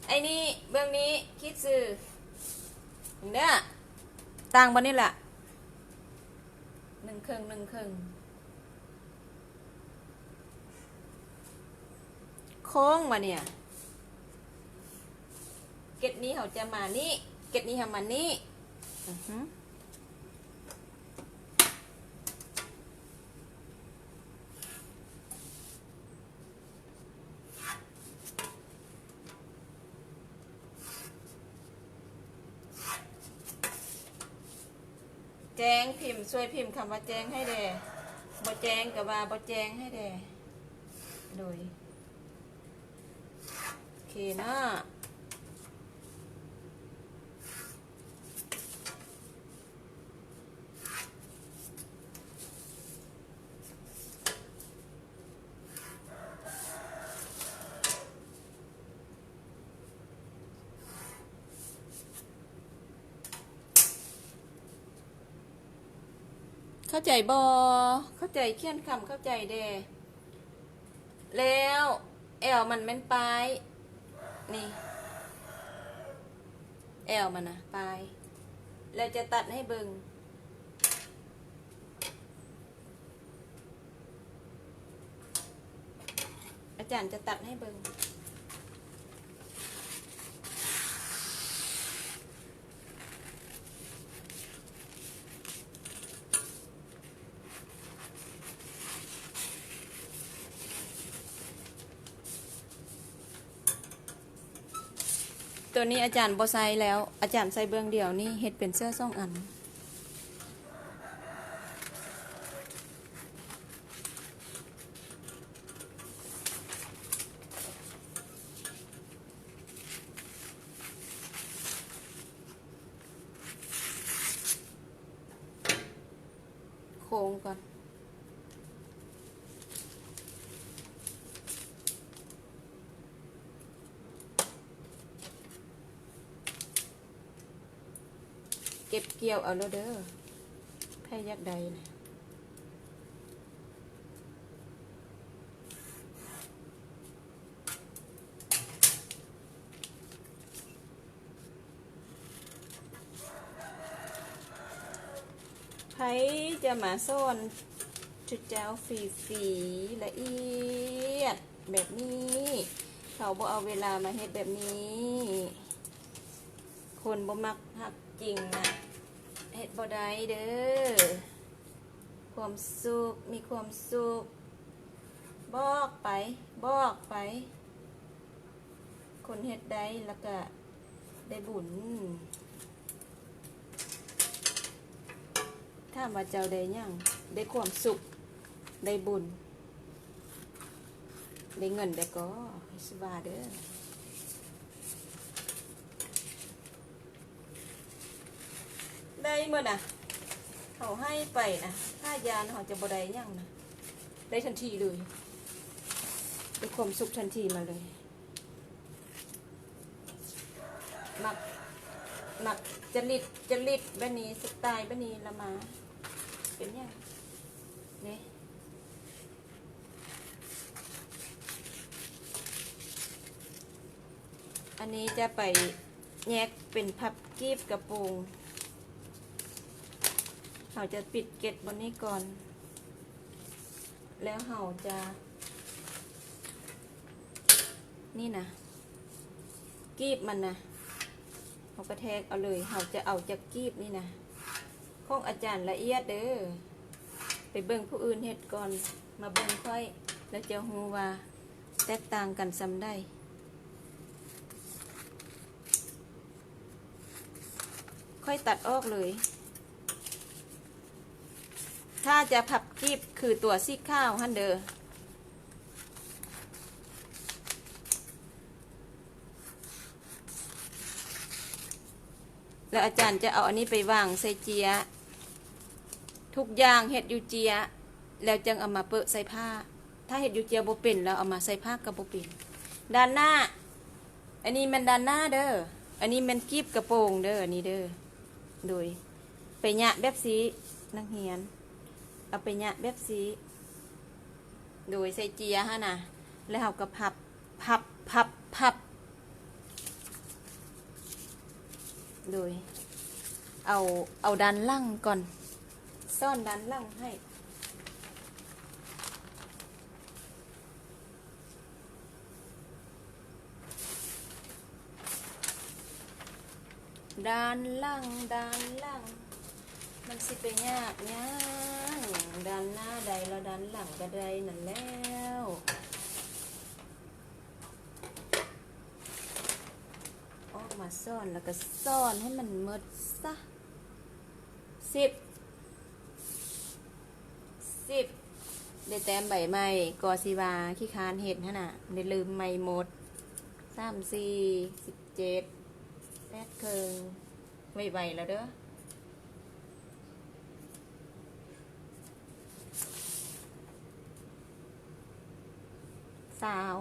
ໄອ້ນີ້ ເບື້ອງນີ້ ຂີດຊື່ ເດີ ຕ່າງບ່ອນນີ້ລະ ໜຶ່ງເຄິ່ງ ໜຶ່ງເຄິ່ງ. ໂຄ້ງບາດນີ້ ເກັດນີ້ເຮົາຈະມານີ້ ເກັດນີ້ເຮົາມານີ້. ອືຮຶ ແຈ້ງ ພິມ ຊ່ວຍພິມຄຳວ່າແຈ້ງໃຫ້ແດ່. ບໍ່ແຈ້ງກະວ່າບໍ່ແຈ້ງໃຫ້ແດ່. ໂດຍ ໂອເຄເນາະ. ເຂົ້າໃຈບໍ່? ເຂົ້າໃຈຂຽນຄຳເຂົ້າໃຈແດ່. ແລ້ວແອວມັນແມ່ນປ້າຍ ນີ້ ແອວມັນນະ ປ້າຍ ແລ້ວຈະຕັດໃຫ້ເບິ່ງ. ອາຈານຈະຕັດໃຫ້ເບິ່ງ. ໂຕນີ້ອາຈານບໍ່ໃສ່ແລ້ວ, ອາຈານໃສ່ເບື້ອງດຽວນີ້ ເຮັດເປັນເສື້ອສອງອັນ. ໂຄ້ງກ່ອນ. ເກັບກ່ຽວເອົາໂລດເດີ ໃຜຢາກໄດ້ນະ. ໃຜຈະມາສອນຈຸເຈົ້າຟຣີໆ ລະອຽດແບບນີ້? ເຂົາບໍ່ເອົາເວລາມາເຮັດແບບນີ້. ຄົນບໍ່ມັກຮັກຈິງນະ ເຮັດບໍ່ໄດ້ເດີ້. ຄວາມສຸກ ມີຄວາມສຸກ ບອກໄປ ບອກໄປ. ຄົນເຮັດໄດ້ລະກະໄດ້ບຸນ. ຖາມວ່າເຈົ້າໄດ້ຫຍັງ? ໄດ້ຄວາມສຸກ ໄດ້ບຸນ ໄດ້ເງິນແດ່ກໍ ຊິວ່າເດີ້. ໄດ້ໝົດນະ ເຮົາໃຫ້ໄປນະ ຖ້າຢ້ານເຮົາຈະບໍ່ໄດ້ຫຍັງນະ ໄດ້ທັນທີເລີຍ ໄດ້ຄວາມສຸກທັນທີມາເລີຍ. ມັກ ມັກຈະລິດ ຈະລິດແບບນີ້ ສະໄຕແບບນີ້ລະມາ ເປັນຫຍັງເດ້. ອັນນີ້ຈະໄປແຍກເປັນພັບກີບກະໂປງ. ເຮົາຈະປິດເກັດບ່ອນນີ້ກ່ອນ ແລ້ວເຮົາຈະ ນີ້ນະ ກີບມັນນະ ເຮົາກະແທກເອົາເລີຍ. ເຮົາຈະເອົາຈາກກີບນີ້ນະ ຂອງອາຈານລະອຽດເດີ້. ໄປເບິ່ງຜູ້ອື່ນເຮັດກ່ອນ ມາເບິ່ງຂ້ອຍ ແລ້ວຈະຮູ້ວ່າແຕກຕ່າງກັນສ່ຳໃດ. ຂ້ອຍຕັດອອກເລີຍ. ຖ້າຈະພັບກີບຄືຕົວສີຂາວຫັ້ນເດີ້. ແລ້ວອາຈານຈະເອົາອັນນີ້ໄປວາງໃສ່ເຈຍ. ທຸກຢ່າງເຮັດຢູ່ເຈຍ ແລ້ວຈຶ່ງເອົາມາເປິະໃສ່ຜ້າ. ຖ້າເຮັດຢູ່ເຈຍບໍ່ເປັນ ແລ້ວເອົາມາໃສ່ຜ້າກະບໍ່ເປັນ. ດ້ານໜ້າ ອັນນີ້ແມ່ນດ້ານໜ້າເດີ້. ອັນນີ້ແມ່ນກີບກະໂປງເດີ້ ອັນນີ້ເດີ້. ໂດຍ ໄປຍະແບບຊີ້ ນັກຮຽນ ເອົາໄປຍະແບບຊີ້ ໂດຍໃສ່ເຈຍຫັ້ນນະ ແລ້ວເຮົາກະພັບ ພັບ ພັບ ພັບ ໂດຍເອົາ ເອົາດ້ານຫຼັງກ່ອນ ຊ້ອນດ້ານຫຼັງໃຫ້. ດ້ານຫຼັງ ດ້ານຫຼັງ ມັນຊິໄປຍາກຫຍັງ? ດ້ານໜ້າໄດ້ແລ້ວ ດ້ານຫຼັງກະໄດ້ນັ້ນແລ້ວ. ອອກມາຊ້ອນ ແລ້ວກະຊ້ອນໃຫ້ມັນໝົດຊະ. ສິບ ສິບ ໄດ້ແຕ້ມໃບໃໝ່ ກໍຊິວ່າຂີ້ຄ້ານເຮັດຫັ້ນນະ ໄດ້ເລີ່ມໃໝ່ໝົດ. ສາມ ສີ່ ສິບເຈັດ ແປດເຄິ່ງ ໄວໆແລ້ວເດີ້. ຊາວ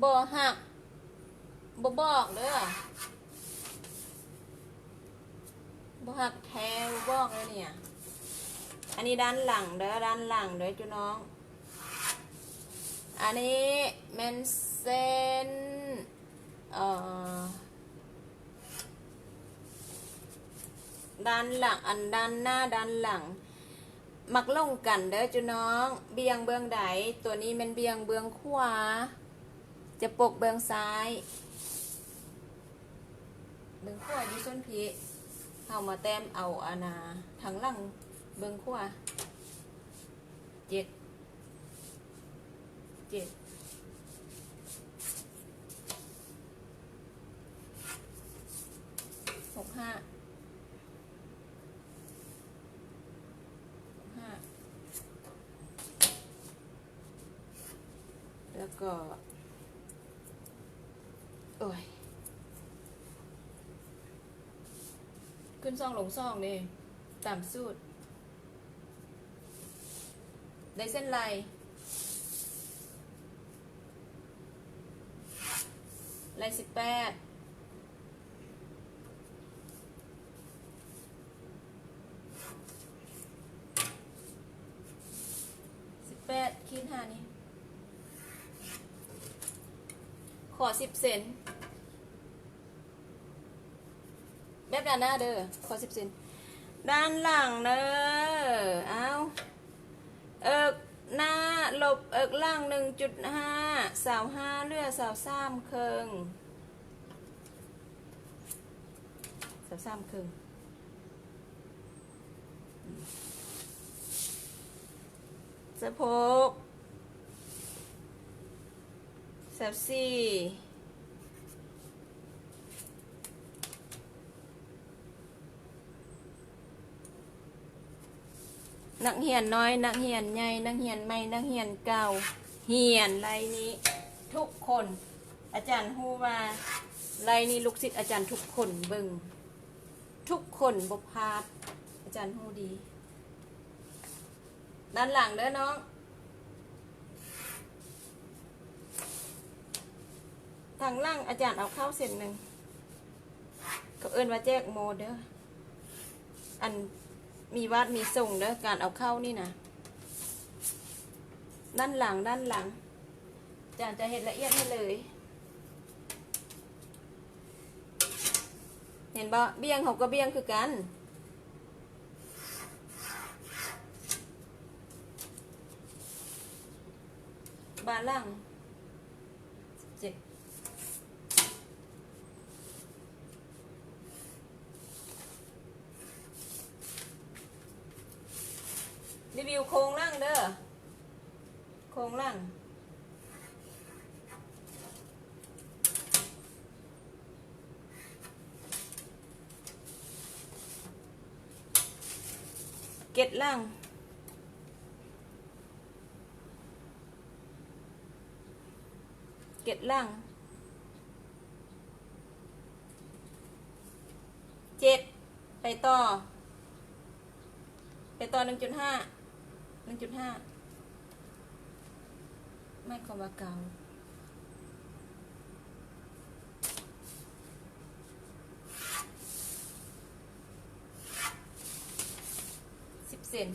ບໍ່ຮັກ ບໍ່ບອກເດີ້. ບໍ່ຮັກແທ້ບໍ່ບອກເດີ້ນີ້. ອັນນີ້ດ້ານຫຼັງເດີ້ ດ້ານຫຼັງເດີ້ຈຸນ້ອງ. ອັນນີ້ແມ່ນເສັ້ນ ເອີ ດ້ານຫຼັງ ອັນດ້ານໜ້າ ດ້ານຫຼັງ ມັກຫຼົງກັນເດີ້ຈຸນ້ອງ. ບ່ຽງເບື້ອງໃດ? ຕົວນີ້ແມ່ນບ່ຽງເບື້ອງຂວາ ຈະປົກເບື້ອງຊ້າຍ. ເບື້ອງຂວາຢູ່ສົ້ນພີ້ ເຮົາມາແຕ້ມເອົາອັນນາ ທາງຫຼັງເບື້ອງຂວາ. ເຈັດ ເຈັດ ຫົກ ຫ້າ ຫ້າ ແລ້ວກໍ ໂອ້ຍ ຂຶ້ນສອງລົງສອງເດ້ ຕາມສູດ. ໄດ້ເສັ້ນໄລ່ ໄລ່ສິບແປດ. ຂໍສິບເຊັນ ແບບດ້ານໜ້າເດີ ຂໍສິບເຊັນ ດ້ານຫຼັງເດີ. ອ້າວ ເອິກໜ້າລົບເອິກຫຼັງ ໜຶ່ງຈຸດຫ້າ ຊາວຫ້າ ເຫຼືອຊາວສາມເຄິ່ງ ຊາວສາມເຄິ່ງ ສະໂພກ ຊາວສີ່ ນັກຮຽນນ້ອຍ ນັກຮຽນໃຫຍ່ ນັກຮຽນໃໝ່ ນັກຮຽນເກົ່າ ຮຽນໄລ່ນີ້ທຸກຄົນ. ອາຈານຮູ້ວ່າໄລ່ນີ້ລູກສິດອາຈານທຸກຄົນເບິ່ງ ທຸກຄົນບໍ່ພາດ ອາຈານຮູ້ດີ. ດ້ານຫຼັງເດີນ້ອງ ທາງຫຼັງອາຈານເອົາເຂົ້າເສັ້ນໜຶ່ງ ເຂົາເອີ້ນວ່າແຈກໂມເດີ ອັນມີວາດມີຊົງເດີ ການເອົາເຂົ້ານີ້ນະ. ດ້ານຫຼັງ ດ້ານຫຼັງ ອາຈານຈະເຮັດລະອຽດໃຫ້ເລີຍ ເຫັນບໍ່? ບ່ຽງເຮົາກໍບ່ຽງຄືກັນ ບ່າຫຼັງ ສິບເຈັດ ຣີວິວໂຄງຫຼັງເດີ ໂຄງຫຼັງ ເກັດຫຼັງ ເກັດຫຼັງ ເຈັດ ໄປຕໍ່ ໄປຕໍ່ ໜຶ່ງຈຸດຫ້າ ໜຶ່ງຈຸດຫ້າ ໝາຍຄວາມວ່າເກົ້າ ສິບເຊັນ.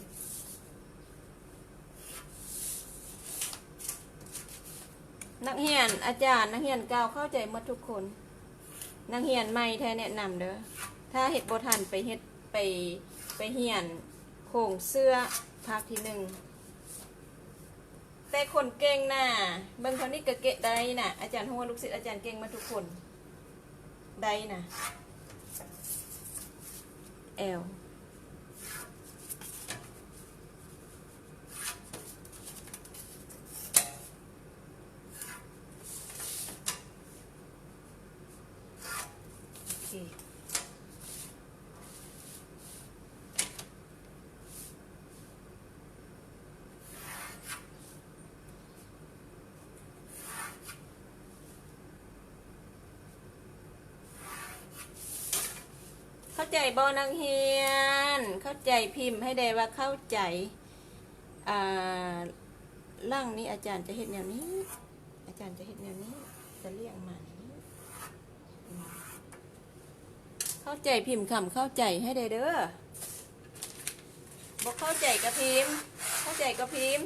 ນັກຮຽນ ອາຈານ ນັກຮຽນເກົ່າເຂົ້າໃຈໝົດທຸກຄົນ. ນັກຮຽນໃໝ່ແທ້ແນະນຳເດີ. ຖ້າເຮັດບໍ່ທັນໄປເຮັດ ໄປ ໄປຮຽນໂຄງເສື້ອພາກທີໜຶ່ງ. ແຕ່ຄົນເກັ່ງນະ ເບິ່ງເທົ່ານີ້ກໍເກັດໄດ້ນະ. ອາຈານຮູ້ວ່າລູກສິດອາຈານເກັ່ງໝົດທຸກຄົນ. ໄດ້ນະ ແອວ ໂອເຄ. ເຂົ້າໃຈບໍ່ນັກຮຽນ? ເຂົ້າໃຈພິມໃຫ້ແດ່ວ່າເຂົ້າໃຈ. ອ່າ ຫຼັງນີ້ອາຈານຈະເຮັດແນວນີ້ ອາຈານຈະເຮັດແນວນີ້ ຈະລ້ຽງມານີ້. ເຂົ້າໃຈພິມຄຳເຂົ້າໃຈໃຫ້ແດ່ເດີ. ບໍ່ເຂົ້າໃຈກໍພິມ ເຂົ້າໃຈກໍພິມ.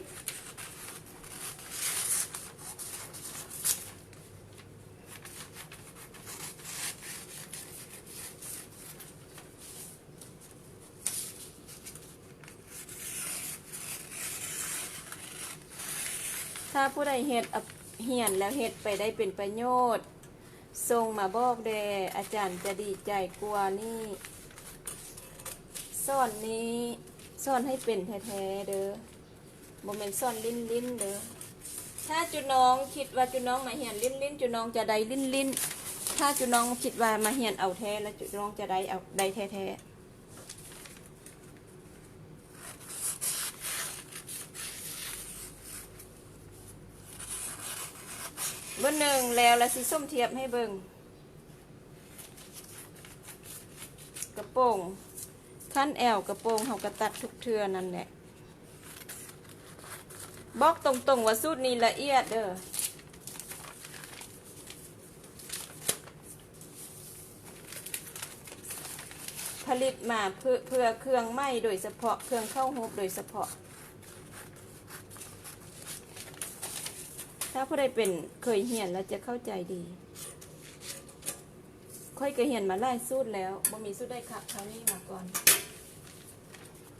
ຖ້າຜູ້ໃດເຮັດ ຮຽນແລ້ວເຮັດໄປໄດ້ເປັນປະໂຫຍດ ສົ່ງມາບອກແດ່ ອາຈານຈະດີໃຈກວ່ານີ້. ສອນນີ້ ສອນໃຫ້ເປັນແທ້ໆເດີ ບໍ່ແມ່ນສອນຫຼິ້ນໆເດີ. ຖ້າຈຸນ້ອງຄິດວ່າຈຸນ້ອງມາຮຽນຫຼິ້ນໆ ຈຸນ້ອງຈະໄດ້ຫຼິ້ນໆ. ຖ້າຈຸນ້ອງຄິດວ່າມາຮຽນເອົາແທ້ ແລ້ວຈຸນ້ອງຈະໄດ້ເອົາ ໄດ້ແທ້ໆ. ເບິ່ງໜຶ່ງແລ້ວ ລະຊິສົມທຽບໃຫ້ເບິ່ງ. ກະໂປງ ຂັ້ນແອວກະໂປງເຮົາກະຕັດທຸກເທື່ອນັ້ນແຫຼະ. ບອກຕົງໆວ່າສູດນີ້ລະອຽດເດີ. ຜະລິດມາເພື່ອ ເພື່ອເຄື່ອງໃໝ່ໂດຍສະເພາະ ເຄື່ອງເຂົ້າຮູບໂດຍສະເພາະ. ຖ້າຜູ້ໃດເປັນ ເຄີຍຮຽນແລ້ວຈະເຂົ້າໃຈດີ. ຂ້ອຍກໍຮຽນມາຫຼາຍສູດແລ້ວ ບໍ່ມີສູດໃດຄັກເທົ່ານີ້ມາກ່ອນ.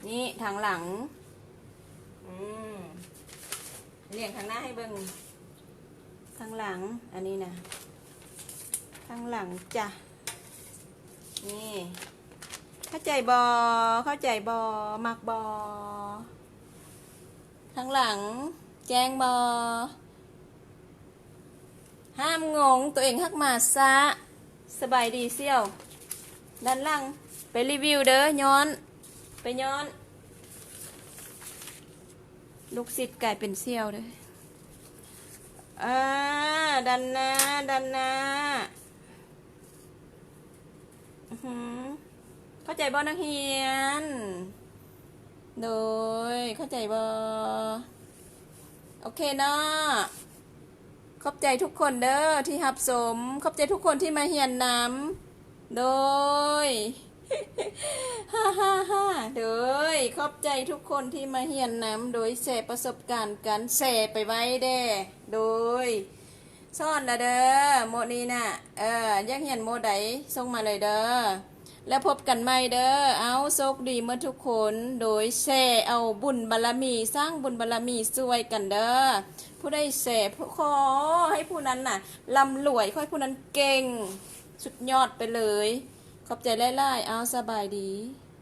ນີ້ທາງຫຼັງ ອືມ ລຽງທາງໜ້າໃຫ້ເບິ່ງ ທາງຫຼັງ ອັນນີ້ນະ ທາງຫຼັງຈ້ະ. ນີ້ ເຂົ້າໃຈບໍ່? ເຂົ້າໃຈບໍ່? ມັກບໍ່? ທາງຫຼັງ ແຈ້ງບໍ່? ຫ້າມງົງ ໂຕເອງຮັກມາຊະ. ສະບາຍດີສ່ຽວ ດ້ານຫຼັງ ໄປຣີວິວເດີ ຍ້ອນ ໄປຍ້ອນ ລູກສິດກາຍເປັນສ່ຽວເດີ. ເອີ ດ້ານໜ້າ ດ້ານໜ້າ. ອືຫື ເຂົ້າໃຈບໍ່ນັກຮຽນ? ໂດຍ ເຂົ້າໃຈບໍ່? ໂອເຄເນາະ. ຂອບໃຈທຸກຄົນເດີທີ່ຮັບຊົມ. ຂອບໃຈທຸກຄົນທີ່ມາຮຽນນຳ. ໂດຍ ໂດຍ ຂອບໃຈທຸກຄົນທີ່ມາຮຽນນຳ. ໂດຍ ແຊປະສົບການກັນ ແຊໄປໄວ້ແດ່. ໂດຍ ສອນລະເດີ ໂມນີ້ນະ ເອີ ຢາກຮຽນໂມໃດ ສົ່ງມາເລີຍເດີ ແລ້ວພົບກັນໃໝ່ເດີ. ເອົາ ໂຊກດີໝົດທຸກຄົນ. ໂດຍ ແຊເອົາບຸນບາລະມີ ສ້າງບຸນບາລະມີຊ່ວຍກັນເດີ. ຜູ້ໃດແຊ ຂໍໃຫ້ຜູ້ນັ້ນນະລ່ຳລວຍ ຂໍໃຫ້ຜູ້ນັ້ນເກັ່ງ ສຸດຍອດໄປເລີຍ. ຂອບໃຈຫຼາຍໆ. ເອົາ ສະບາຍດີ.